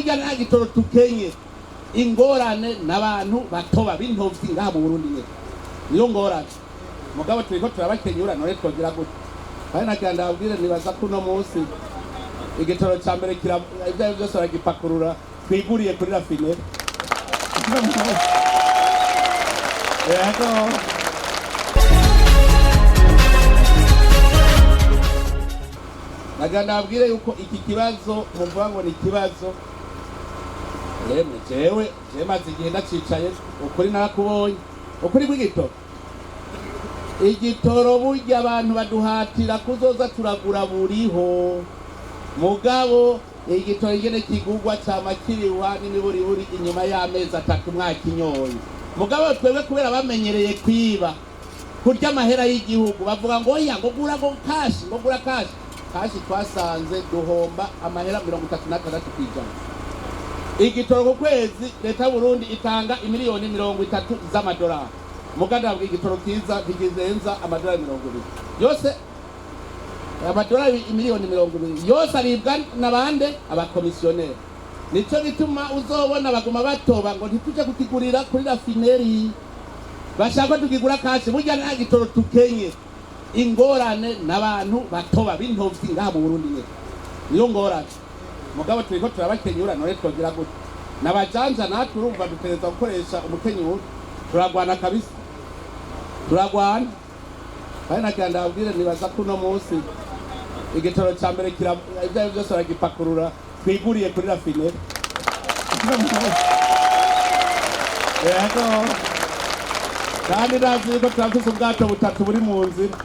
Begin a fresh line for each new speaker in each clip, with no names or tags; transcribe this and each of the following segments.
Burya nta gitoro tukenye, ingorane n'abantu batoba b'intovyi ngaha mu Burundi nyene, niyo ngorane. Mugabo turiko turabakenyura, none twogira gute? Kandi nagira ndababwire, nibaza ko uno munsi igitoro ca mbere ivyo arivyo vyose baragipakurura, twiguriye kuri raffinerie. Yego. Nagira ndababwire yuko iki kibazo muvuga ngo ni ikibazo, yemwe jewe je maze igihe ndacicaye, ukuri narakubonye, ukuri kw'igitoro. Igitoro burya abantu baduhatira kuzoza turagura buriho, mugabo igitoro ingene kigurwa cama kiriwa n'imiburiburi inyuma y'amezi 3 mwakinyoye. Mugabo twebwe kubera bamenyereye kwiba, kurya amahera y'igihugu, bavuga ngo oya, ngo gura ngo cash, ngo gura cash. Cash twasanze duhomba amahera 36%. Igitoro ku kwezi leta y'Uburundi itanga imiliyoni 30 z'amadolari, mugabo ndababwira, igitoro kiza ntikizenza amadolari 20 yose. Amadolari imiliyoni 20 yose aribwa n'abande? Abakomisiyoneri. Nico gituma uzobona baguma batoba ngo ntituje kukigurira kuri raffinerie, bashaka tukigura cash. Burya nta gitoro tukenye, ingorane n'abantu batoba b'intovyi ngaha mu Burundi nyene, niyo ngorane. Mugabo turiko turabakenyura, none twogira gute? N'abajanja natwe urumva dutegerezwa gukoresha umukenyuro. Turagwana kabisa, turagwana. Kandi nagira ndababwire, nibaza ko uno munsi igitoro ca mbere ivyo arivyo vyose baragipakurura, twiguriye kuri raffinerie. Yego. Kandi ndazi yuko turafise ubwato butatu buri mu nzira.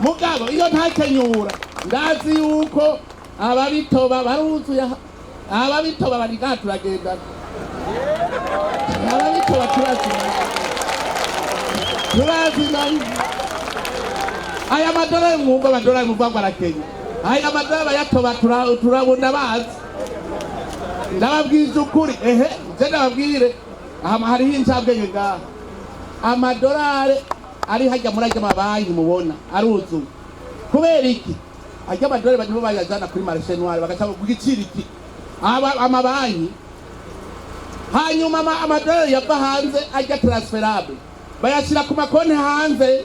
Mugabo iyo ntakenyura, ndazi yuko ababitoba baruzuye aha. Ababitoba bari ngaha, turagendana. Ababitoba turazinanye, turazinanye. Aya madolari mwumva, amadolari muvuga ngo arakenya, aya madolari bayatoba turabona bazi. Ndababwiza ukuri, ehe, nje ndababwire, aha hariho incabwenge ngaha. Amadolari ari hajya muri ajya mabanki mubona aruzuye kubera iki? Ajya amadolari nibo bayajana kuri marché noir, bagaca ku giciro iki aba amabanki. Hanyuma amadolari yava hanze ajya transférable, bayashyira ku makonti hanze.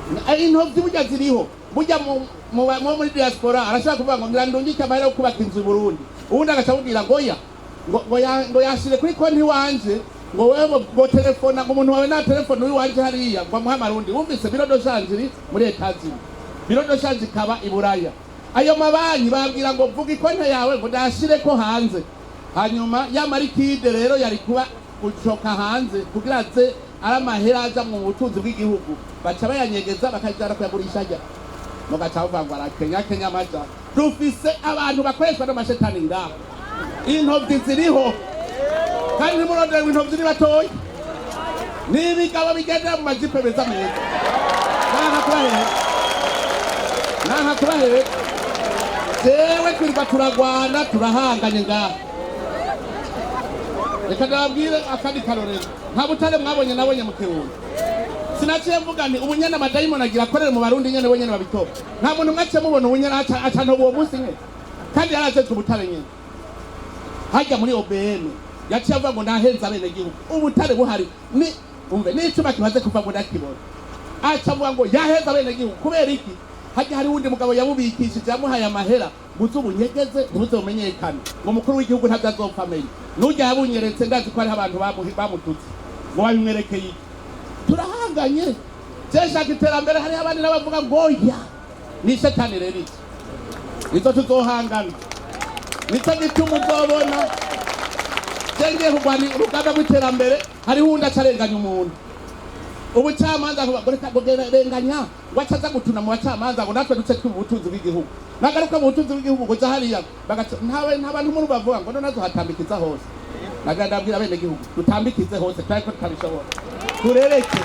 Intovyi burya ziriho, burya muri diaspora arashobora kuvuga ngo ngira ndungike amahera yo kubaka inzu i Burundi, uwundi agaca amubwira ngo oya, ngo yashire kuri konti iwanje, ngo wewe ngo telefona, ngo umuntu wawe na telefone uwiwanje hariya, ngo amuhe amarundi. Wumvise bureau de change iri muri Etazini, bureau de change ikaba i Buraya. Ayo mabanki babwira ngo vuga ikonti yawe, ngo ndashireko hanze. Hanyuma ya liquide rero yari kuba gucoka hanze kugira aze ari amahera aja mu butunzi bw'igihugu, baca bayanyegeza, bakajana kuyagurisha ajya. Mugaca bavuga ngo arakenya kenya amaja. Dufise abantu bakoreshwa n'amashetani ngaho, intovyi ziriho. Kandi ntimurondere ngo intovyi ni batoyi, ni ibigabo bigendera mu majipe meza meza. Nanka kubahera, nanka kubahera. Jewe twirirwa turagwana, turahanganye ngaha. Reka ndababwire akandi karorero. Nta butare mwabonye nabonye mu Kirundo? Sinaciye mvuga nti ubu nyene amadayimoni agira akorere mu Barundi nyene, bo nyene babitoba. Nta muntu mwaciye mubona ubu nyene aca ntoba uwo munsi nyene, kandi yarajejwe ubutare nyene hajya muri OBM. Yaciye avuga ngo nahenze abenegihugu, ubutare buhari, ni umve n'icuma kimaze kuva ngo ndakibona. Aca avuga ngo yaheze abenegihugu kubera iki? Hajya hari wundi mugabo yabubikishije, yamuhaye amahera ngo uze ubunyegeze, ntibuze bumenyekane, ngo umukuru w'igihugu ntabyo azopfa amenye. N'urya yabunyeretse, ndazi ko hariho abantu bamututse ngo babimwerekeye iki. Turahanganye, je shaka iterambere, hariho abandi n'abavuga ngo oya, ni shetani. Rero iki nizo tuzohangana, nico gituma uzobona je ngiye kurwana urugamba rw'iterambere, hariho uwundi acarenganya umuntu. Ubucamanza ngo reka ngo renganya, ngo acaza gutuna mu bacamanza, ngo natwe duce twiba ubutunzi bw'igihugu. Nagaruka mu butunzi bw'igihugu ngo ja hariya bagaca ntawe, nta bantu muri bavuga ngo none azohatambikiza hose. Nagira ndabwira abenegihugu, dutambikize hose, turabe ko tutabishobora, turereke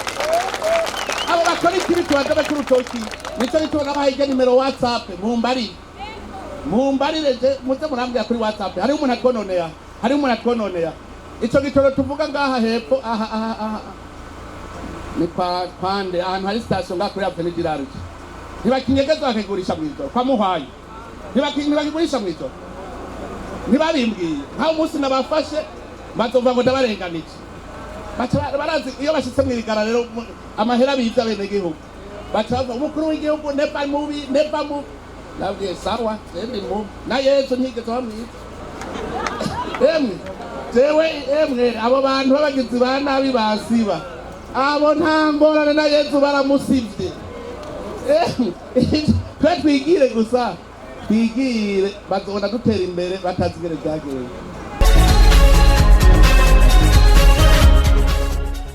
abo bakora ikibi, tubadobe k'urutoki. Nico gituma nabahaye irya nimero WhatsApp. Mumbarire, mumbarire je, muze murambwira kuri WhatsApp. Hariho umuntu atwononeya, hariho umuntu atwononeya. Ico gitoro tuvuga ngaha hepfo aha, aha, aha ni kwa kwande, ahantu hari station ngaha kuri Avenue du Large. Ntibakinyegeza bakigurisha mw'ijoro kwa Muhwayi, ntibakigurisha mw'ijoro. Ntibabimbwiye. Nkaho umunsi nabafashe bazova ngo ndabarenganije. Baca barazi iyo bashitse mw'irigara rero amahera bivye abenegihugu, baca bavuga umukuru w'igihugu neva mubi, neva mubi. Nabwiye sawa, ndi mubi na Yesu ntigeze bamwiza. Emwe jewe, emwe abo bantu b'abagizi ba nabi basiba abo, nta ngorane, na Yesu baramusivye. Emwe twe twigire gusa, twigire, bazobona dutera imbere batazi ingene vyagenze.